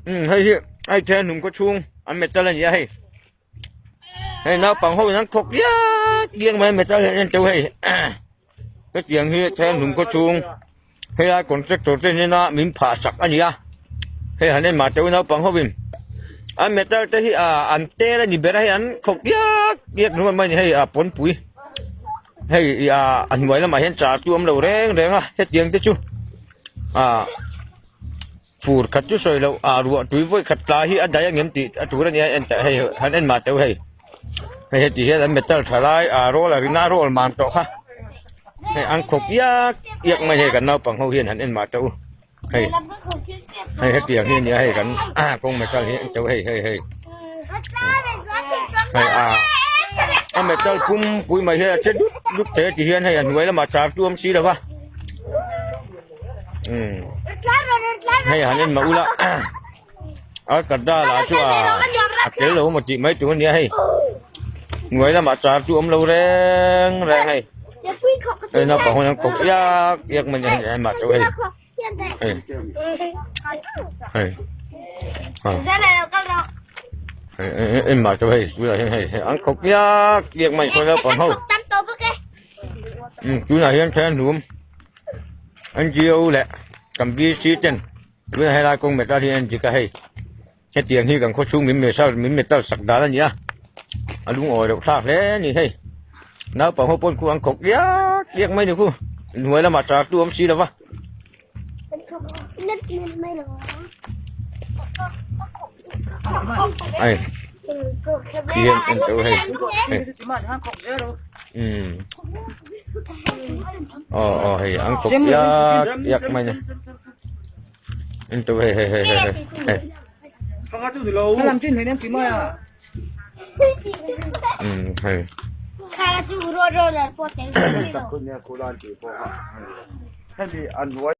Umm hei hi hei then hnung khaw chhung an metal a ni a hei hei naupang ho in an khawk diak diak mai metal hi an en teuh hei hetiang hi then hnung khaw chhung helai contractor te hnena min phah sak a ni a hei han en mah teuh naupang ho in an metal te hi ah an tel a ni ber a hei an khawk diak diak ringawt mai a ni hei a pawnpui hei ah a hnuai lamah hian char chu a awm lo reng reng a hetiang te chu ah. Fur khat chu sawi loh ah ruah tui vawi khat tla hi a daih angem tih a tur a nia en teh hei han en mah teuh hei hei heti hian an metal tha lai ah roller in a roll man tawh kha hei an khawp iak iak mai hei kan naupang ho hian han en mah teuh hei hei hetiang hi a nia hei kan kawng metal hi en teuh hei hei hei hei a a metal pum pui mai hi a che dut dut thei a ti hian hei a hnuai lamah char chu a awm si lo va. Hei han en mah ula a kadda lah chu a a tel lo maw tih mai tur a nia hei hnuai lamah char chu awm lo reng reng hei hei naupang ho hian kawk iak iak mai a ni hei mah chu hei hei hei hei en mah chu hei tunah hian hei an kawk iak iak mai sawi naupang ho tunah hian thlen hlum. NGO leh kan BC ten tunah helai kawng metal hi an dik a hei hetiang hi kan khawchhung min metal min metal sak dan a ni a a lungawi loh thlak hle a ni hei naupang ho pawn khu an khawk diak diak mai ni khu hnuai lamah char tu awm si lo va. Ai hian en teuh hei hei umm aw aw hei an kawp iak iak mai ni en teuh hei hei hei hei hei umm hei Hemi an hnuai.